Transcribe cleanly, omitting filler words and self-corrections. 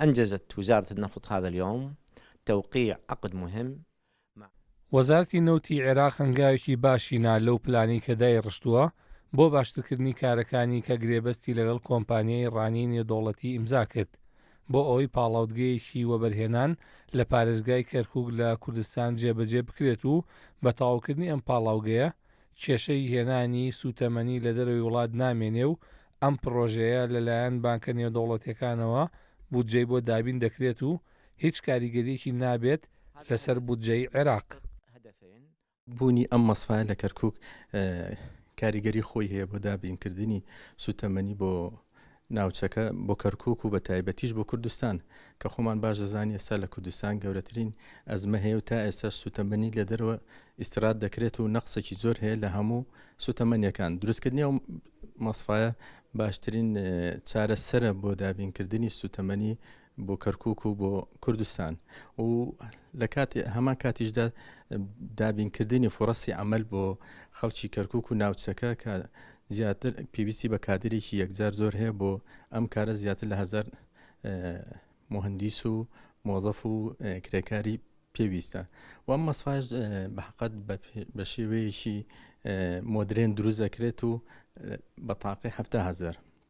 أنجزت وزارة النفط هذا اليوم توقيع عقد مهم مع. وەزارەتی نەوتی عێراق هەنگاوێکی باشی نا لەو پلانەی کە دایڕشتووە بۆ باشترکردنی کارەکانی کە گرێبەستی لەگەڵ کۆمپانیای ڕانیەی نێودەوڵەتی ئیمزا کرد بۆ ئەوەی پاڵاوتگەیەکی وەبەرهێنان لە پارێزگای کەرکوک لە کوردستان جێبەجێ بکرێت و بە تەواوکردنی ئەم پاڵاوگەیە کێشەی هێنانی سووتەمەنی لە دەرەوەی وڵات نامێنێ و ئەم پڕۆژەیە لەلایەن بانکە نێودەوڵەتیەکانەوە بودجەی بۆ دابین دەکرێت و هیچ کاریگەریەکی نابێت لەسەر بودجەی عێراق. بوونی ئەم مەسفایە لە کەرکوک کاریگەری خۆی هەیە بۆ دابینکردنی سوتەمەنی بۆ ناوچەکە بۆ کەرکوک و بە تایبەتیش بۆ کوردستان کە خۆمان باش دەزانین ئێستا لە کوردستان گەورەترین ئەزمە هەیە و تا ئێستاش سوتەمەنی لە دەرەوە ئیستراد دەکرێت و نەقسێکی زۆر هەیە لە هەموو سوتەمەنیەکان دروستکردنی ئەو مەسفایە باشترین چارەسەرە بۆ دابینکردنی سوتەمەنی بۆ کەرکوک و بۆ کوردستان و لە کاتی هەمان کاتیشدا دابینکردنی فڕەسی عمل بۆ خەڵکی کەرکوک و ناوچەکە کە زیاتر پێویستی بە کادرێکی یەکجار زۆر هەیە بۆ ئەم کارە زیاتر لە هەزار مهندیس و مۆزەف و کرێکاری پێویستە و ئەم مەسفاش بە حقت بە شێوەیەکی مۆدرێن دروست دەکرێت و بە تاقی هزار.